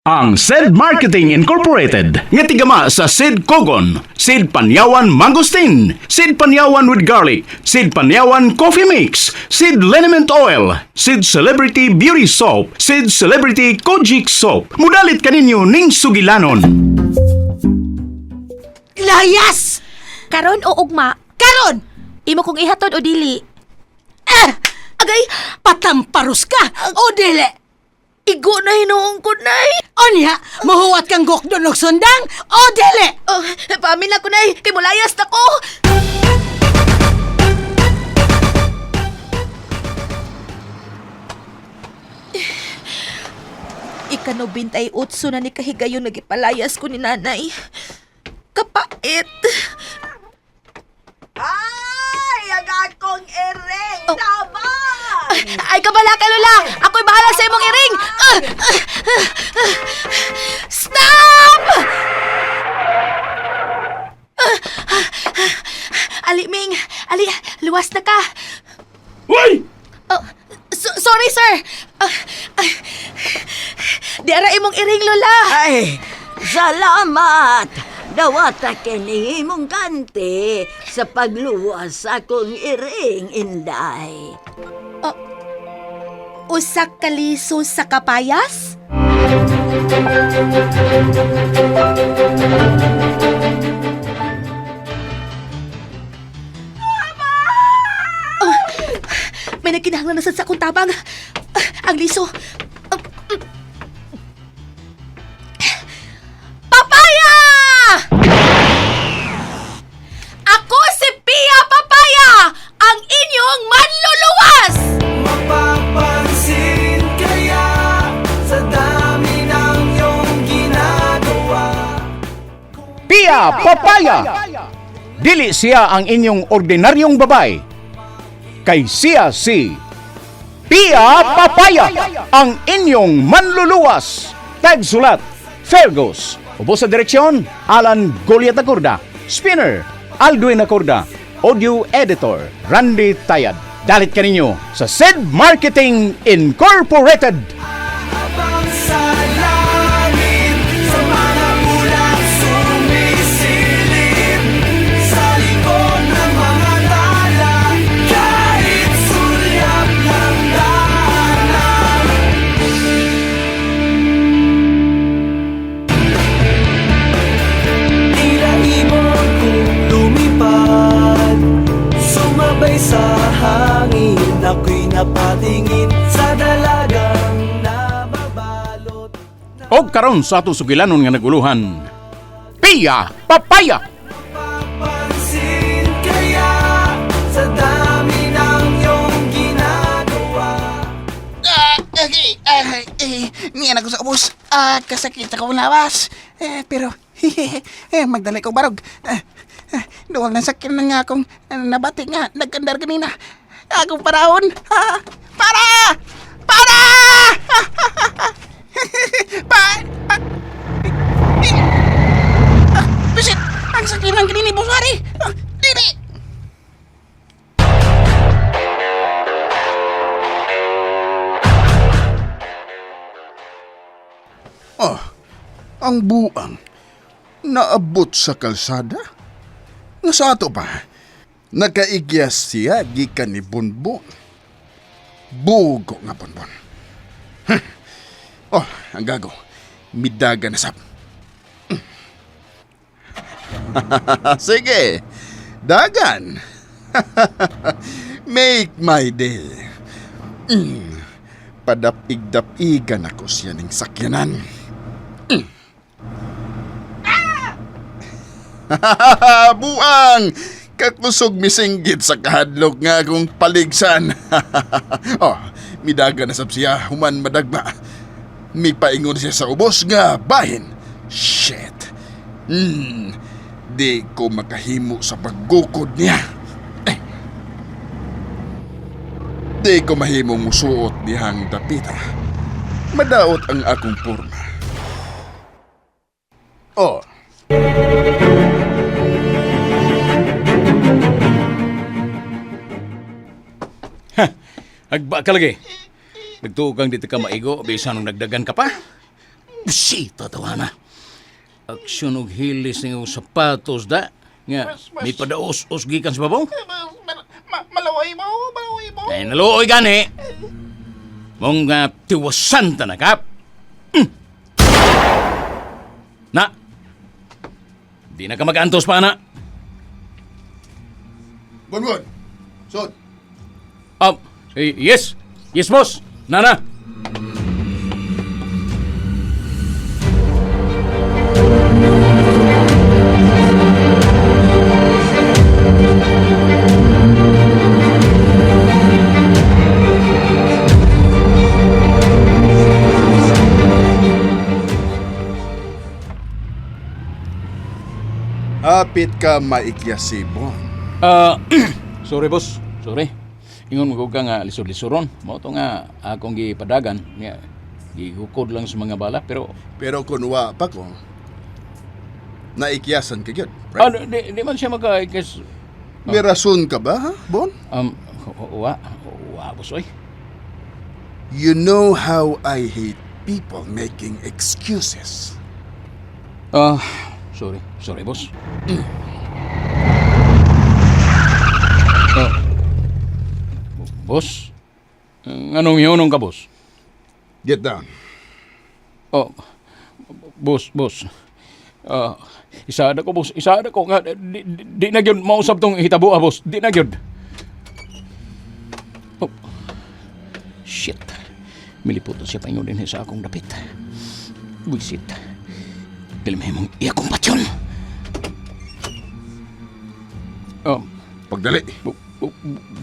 Ang Said Marketing Incorporated nga tigama sa Sid Kogon, Sid Panyawan Mangosteen, Sid Panyawan with Garlic, Sid Panyawan Coffee Mix, Sid Liniment Oil, Sid Celebrity Beauty Soap, Sid Celebrity Kojic Soap. Mudalit kaninyo ning sugilanon. Layas! Karon o ugma? Karon! Imo kong ihatod o dili? Ah! Agay, Patamparus ka! O dili! Igo na hinuong ko, Nay. Onya, mahuwat kang gokdon og sundang! O dili! Oh, paamin na ko, Nay. Kay mulayas na ko. Ika-98 na ni kahigayon nagipalayas ko ni nanay. Kapait. Ay, ang akong iring! Oh. Tabang! Ay, kabala ka, Lola! Ako'y bahala sa imong iring! Ah! Ah! Ah! Stop! Ah! Ah! Ah! Ali, Ming! Ali, luwas na ka! Uy! Oh, sorry, sir! Ah, ah, di ara imong iring, Lola! Ay, salamat! Dawata kini imong kanti sa pagluwas sa akong iring, Inday. Usa ka liso sa kapayas? Oh, may nagkinahanglan na sad sa akong tabang. Ah, ang liso. Ah, Papaya! Ako si Pia Papaya, ang inyong manluluwas! Mapapansin kaya sa dami ng iyong ginagawa. Pia Papaya! Dili siya ang inyong ordinaryong babay. Kay siya si Pia Papaya, ang inyong manluluwas. Tagsulat, Fergus. Ubo sa direksyon, Alan Goliat Acorda. Spinner, Aldwin Acorda. Audio Editor, Randy Tayad. Dalit kaninyo sa Sid Marketing Incorporated. Habang sa langit, sa mga ulap sumisilip, sa likod ng mga tala, kahit sulyap ng daanan. Tila ibon kong lumipad, sumabay sa hangin, ako'y napatingin sa dalagang nababalot. Og karon sa ato sugilanon nga naguluhan. Pia Papaya! Papansin kaya sa dami ng iyong ginagawa. Ah, okay. Ah, eh, niyan ako sa ubos. Ah, kasakit ako lawas. Eh, pero, eh, magdala ko barog. Ah, ah, duwag na sakit na nga akong ah, nabati nga, nagkandar kanina. Akong paraon. Ah, para! Para! Pa! Pa! Eh, ah, bisit! Ang sakit ng kanini, Busari! Ah, dili! Oh, ang buang. Naabot sa kalsada? Nga sa ato pa, nakaigyas siya gikan ni Bonbon. Bugo nga Bonbon. Huh. Oh, ang gago. Midaga na sab. Sige, dagan. Make my day. Mm. Padapig-dapigan ako siya ning sakyanan. Buang! Kakusog misinggit sa kahadlok nga akong paligsan. Oh, midaga na sab siya, human madagma. Mipaingon siya sa ubos nga bahin. Shit. Di ko makahimo sa paggukod niya. Eh. Di ko mahimong musuot dihang dapita. Madaot ang akong porma. Oh, Agba ka lagi. Nagtuo kang dito ka maigo, bisan nung nagdagan ka pa. Bisita tawana. Aksyon og hilis ng iyong sapatos da. Nga, may padaos-os gikan sa babaw. Malaway mo, malaway mo. Ay, naluoy gani. Mong tiwasan ta na kap. Na. Di na ka mag-antos pa na. Bonbon! Sod! Yes. Yes, boss. Nana. Hapit ka maikyasi, Bon. Sorry, boss. Sorry. Ingon mo ka nga lisod-lisoron. Mao to nga akong gipadagan. Nga, gigukod lang sa mga bala pero Pero kung wa pa ko, naikyasan ka gyud. ah, Right? di man siya maka kes, May rason ka ba, ha, Bon? wa wa boss oy. You know how I hate people making excuses. Ah, sorry. Sorry, boss. Ah, boss? Anong yunong ka, boss? Get down. Oh, boss, boss. Ah, isa na ko, boss. Isa na ko nga. Di na gyud mausab tong hitabo, ah, boss. Di na gyud. Oh. Shit. Milipot na siya paingon din sa akong dapit. Buisit. Dili mahimong iya kong patyon. Oh, Pagdali.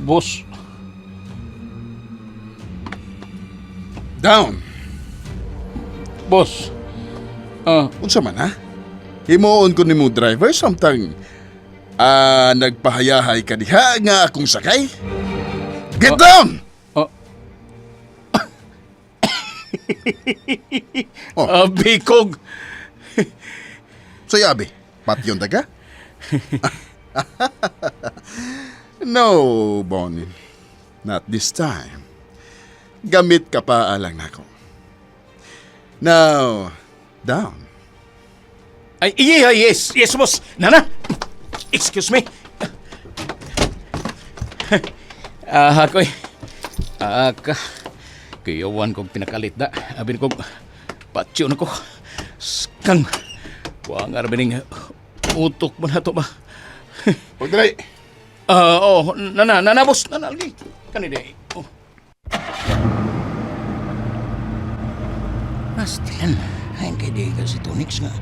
boss. Down. Boss. Ah, Unsa man ha? Himuon ko nimo driver samtang nagpahayahay ka diha nga akong sakay. Get down! oh. Oh. Ah, bikog. Sayabi, patyon ta ka? No, Bonnie. Not this time. Gamit ka pa alang nako. Now, down. Ay, iya, yes, yes, boss. Nana, excuse me. Ah, ako'y, ah, ka, kayawan kong pinakalit na. Abin kong, patsyo na ko. Skang, wang arabining utok mo na to ba? Pagdali. Ah, oh, nana, nana, boss, nana, lagi. Kanina, eh. Oh. Nastilan, ay, kay di ka si Tonix nga.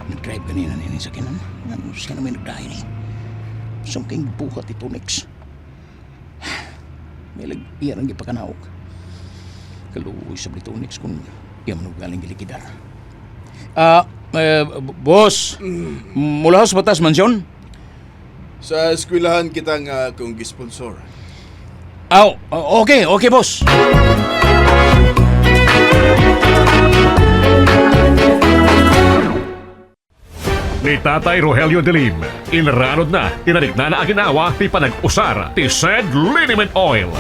Nag-drive kanina nini sa kinan. Ano siya naman nagdahin eh. Sumking buhat ni Tonix. May lag, iya ang gipakanaog. Kaluoy sa ni Tonix kung iya man og galing gilikidar. Ah, eh, boss, mula sa batas mansyon? Sa eskwelahan kita nga akong gisponsor. Aw, okay, okay, boss. Ni Tatay Rogelio Delim, inranod na, tinarik na na aginawa, ti panag-usar, ti said liniment oil.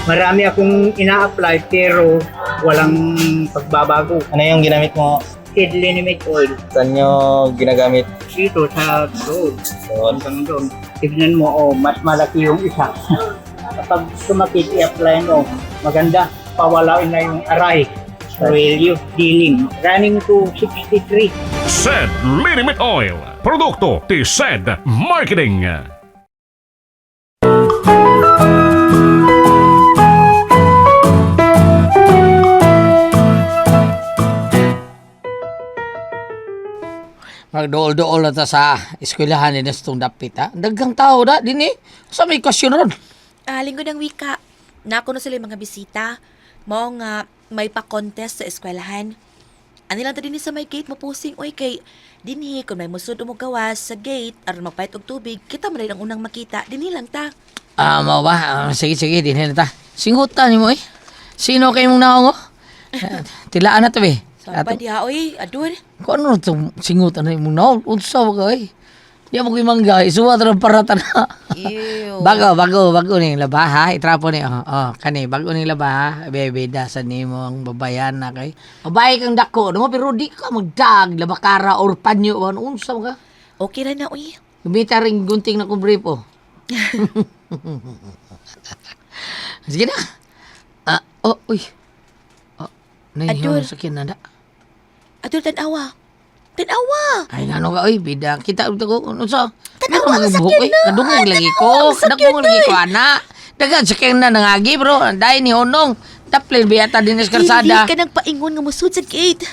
Marami akong ina-apply pero walang pagbabago. Ano yung ginamit mo? Seed liniment oil Saan nyo ginagamit? dito sa road. Hanggang doon. Tignan mo, oh, mas malaki yung isa. Kapag sumakit, i-apply mo. Maganda, pawalain na yung aray. Roelio Dilim. Running to 63. Said liniment oil. Produkto ti said marketing. Magdool-dool na ta sa eskwelahan ni Nestong dapit ha. Daghang tao da din eh. Sa may kwasyon ron. Ah, linggo ng wika. Nako na sila yung mga bisita. Mao nga may pa-contest sa eskwelahan. Ani lang ta dinhi sa may gate mo pusing oy kay dinhi kun may musud o gawas sa gate aron magpait og tubig kita man ang unang makita dinhi lang ta. Ah, mao ba? Ah, sige, sige, din na ta. Singhuta ni mo eh. Sino kay mong naong oh? Ah, tilaan na to eh. Sa pa diha oy adun. Kung ano itong singutan na imong naong? Unsa ba ka eh? Di mo ko'y mangga, isuwat rin para na. Ew. Bago, bago, bago ning laba ha. Itrapo ni, oh, oh, kani, bago ning laba ha. Bebe, dasan nimo ang babayan na kay. Babae kang dako, no, pero di ka magdag, labakara or panyo, ano, unsa ka. Okay ra na, uy. Gumita rin gunting na kong brief, oh. Sige na. Ah, oh, uy. Oh, Adol. nahihaw sa kinanda. Adol, tanawa. Tanawa! Ay, ngano ka, oy, bida. Kita, ko, ano sa? Tanawa ang Buhok, sakyan oy. na. Kadungog lagi ko. Tanawa ang sakyan Kadungog lagi na, ko, ana. Dagan, sakyan na nangagi, bro. Dahil ni Honong. Taplin, biyata din sa kalsada. Dili ka nagpaingon nga musud sa gate.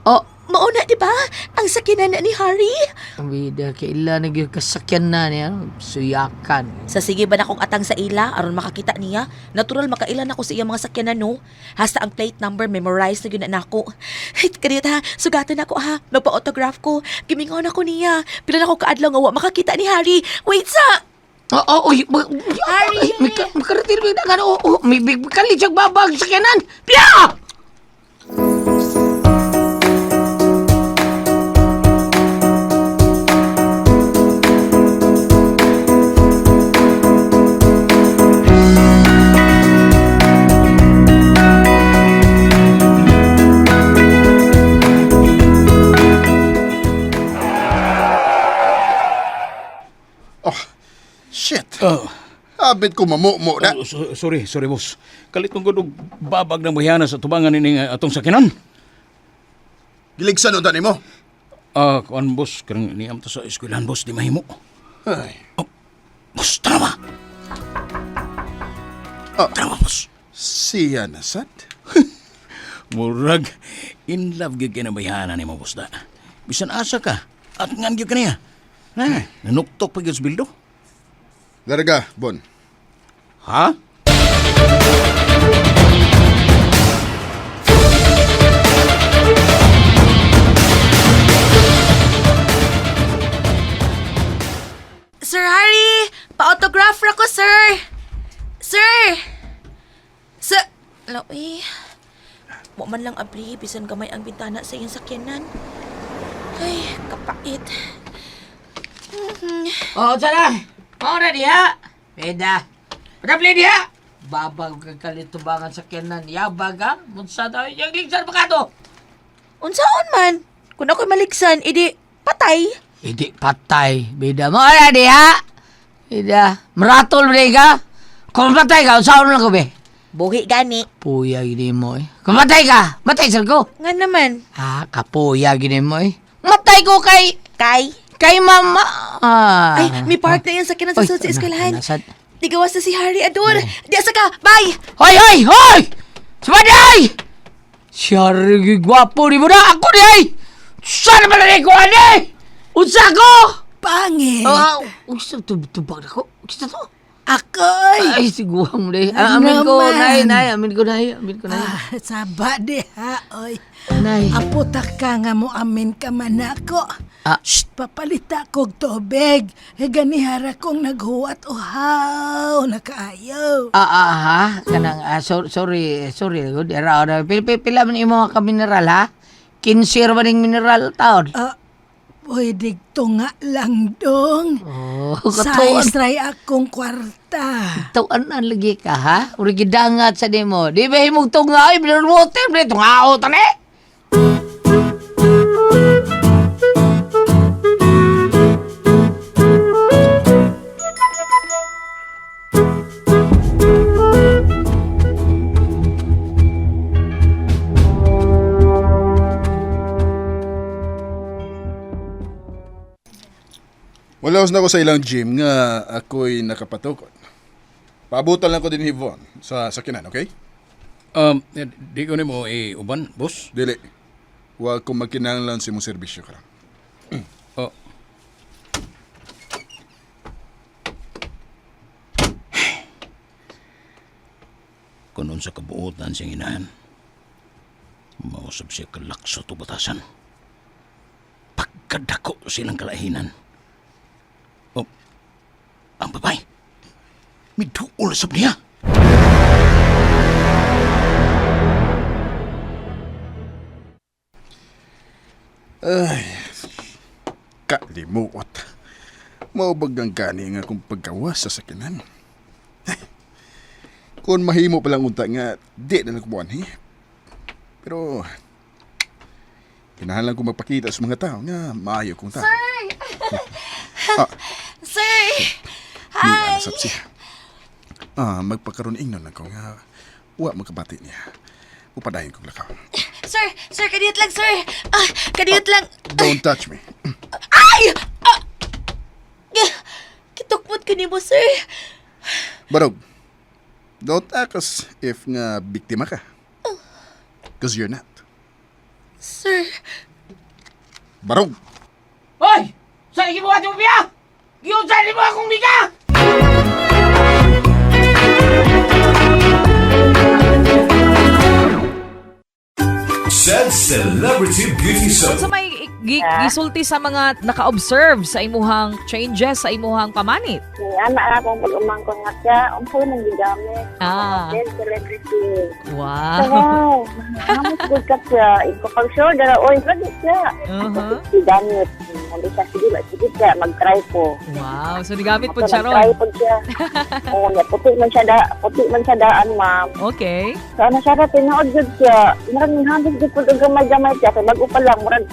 Oh, Mauna, di ba? Ang sakyanan na ni Harry. ang bida, kailan nagyong kasakyan na niya. Suyakan. Sa sige ba na akong atang sa ila aron makakita niya? Natural makailan ako sa iyang mga sakyanan no. Hasta ang plate number memorize na gyud na nako. Hey, kanita ha, sugatan ako ha. Nagpa-autograph ko. Gimingon ako niya. Pila na ako kaadlaw nga wa makakita ni Harry. Wait sa. Oh, oh, uy, Harry! Ay, may, makarating may dagan. Oh, oh, may big kalit siyang babag sakyanan. Pia! Oh, shit. Oh. Abit ko mamumo na. Oh, sorry, sorry boss. Kalit kong gud og babag ng bayana sa tubangan ini nga atong sakinan. Giligsan unta nimo. Ah, kuan boss, karang niam ta sa eskwelahan boss, di mahimo. Ay, Oh, boss, tara ba? Ah. Tara ba, boss? Siya na sad. Murag, in love gyud kay na bayana nimo boss da. Bisan asa ka, at ngan gyud kaniya. Na, nanuktok pa gyud sa bildo. Larga, Bon. Ha? Sir Harry, pa-autograph ra ko, sir. Sir. Sir, Lawi. Wa man lang abli bisan gamay ang bintana sa iyang sakyanan. Ay, kapait. Oh, sana. Maura diha. Beda. Patapli diha. Babag ka kalitubangan sa sakyanan. Yabag ha. Munsa tayo. Yung ligsan pa ka to. Unsaon man? Kung ako'y maligsan, idi patay. Hindi patay. Bida. Maura diha. Bida. Maratol ba ka? Kung patay ka, unsaon lang ko be? Buhi gani. Puya gini mo eh. Kung patay ka, matay sir ko. Nga naman. Ah, kapuya gini mo eh. Matay ko kay... Kay. Kay mama. Ah. Ay, may park na yan sa kinan sa Oy, sulod sa eskwelahan. nasad. Di gawas na si Harry Ador. Di asa ka. Bye! Hoy, hoy, hoy! Sumaday! Siya rin gwapo ni mo na. Ako ni ay! Sana ba na ko ani? Unsa ko? Pangit. Ah, unsa tubag na ko? Unsa to? Akoy. Ay, siguang mo day. Ano Amin ko, naman? nay, nay. Amin ko, nay. Amin ko, nay. Ah, saba diha, oy. Nay. Aputak ka nga mo amin ka man ako. Ah. Shh, papalita kog tubig. E ganihara kong naghuwat uhaw, nakaayaw. Ah, ah, ha? Kanang, ah, sorry, sorry. Good. Era, era. Pila, pila, pila man imo ka mineral, ha? 15 ba ning mineral taon? Ah, pwede tunga lang dong. Oh, katuan. Size try akong kwarta. Tuan na lagi ka, ha? Uri gidangat sa nimo. Di ba himong tunga? Ay, mineral water. Di tungao, tani! Wala na ko sa ilang gym nga ako'y nakapatukod. Paabutan lang ko din ni Von sa sakinan, okay? Di ko nimo uban, boss. Dili. Wa ko magkinahanglan sa imong serbisyo karon. Oh. Kung unsa kabuotan siyang inahan, mausap siya kalakso to batasan. Pagkadako silang kalahinan. Oh, ang babay, miduol sab niya. Kalimuot. Maubag ang gani nga kung pagkawas sa sakinan. Kung mahimo pa lang unta nga, di na nagbuwan, eh. Pero, kinahanglan ko magpakita sa mga tao nga maayo kong tao. Ah, Sir! Hi! Ni siya. Ah, magpakaroon ingnon ako nga wa makabati niya. Upadayon kong lakaw. Sir! Sir, kadiyot lang, sir! Ah, kadiyot lang! Don't touch me. Ay! Ah! Kitukmot ko nimo, sir. Barog, don't act as if nga biktima ka. 'Cause you're not. Sir, Barog! Hoy! Sa gibuhat mo biya? Giunsa nimo akong bika? Said Celebrity Beauty Soap. Sa may gisulti sa mga naka-observe sa imuhang changes sa imuhang pamanit. Anak akong pag-umangkon nga siya, unsa nang gigamit. Then celebrity. Wow. Wow, mas good ka siya. Ikaw sure dara oy, lagi siya. Gigamit. Hindi siya sige, sige siya mag-try ko. Wow. So nigamit po siya Mag-try ron. po siya. Oo, niya puti man siya da, puti man siya daan, ma'am. Okay. So ano siya ra tinuod jud siya. Murag nihambog jud pud og gamay-gamay siya kay bag-o pa lang murag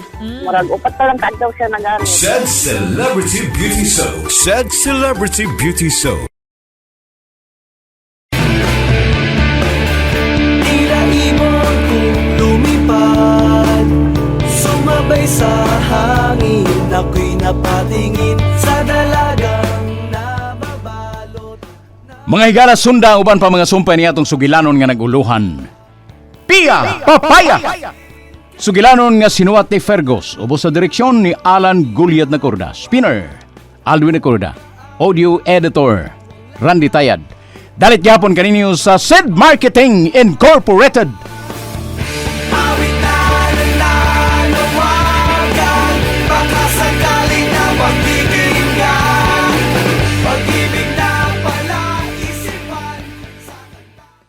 murag upat pa lang kaadlaw siya nagamit. Said Celebrity Beauty Soap. Said Celebrity Beauty Soap. Tila ibon kong lumipad, sumabay sa hangin. Ako'y napatingin sa dalagang nababalot. Mga higala, sunda ang uban pa mga sumpay niya atong sugilanon nga naguluhan. Pia Papaya! Sugilanon nga sinuwat ni Fergus, ubos sa direksyon ni Alan Guliat Nacorda. Spinner, Alwin Nacorda. Audio Editor, Randy Tayad. Dalit gyapon kaninyo sa Sid Marketing Incorporated.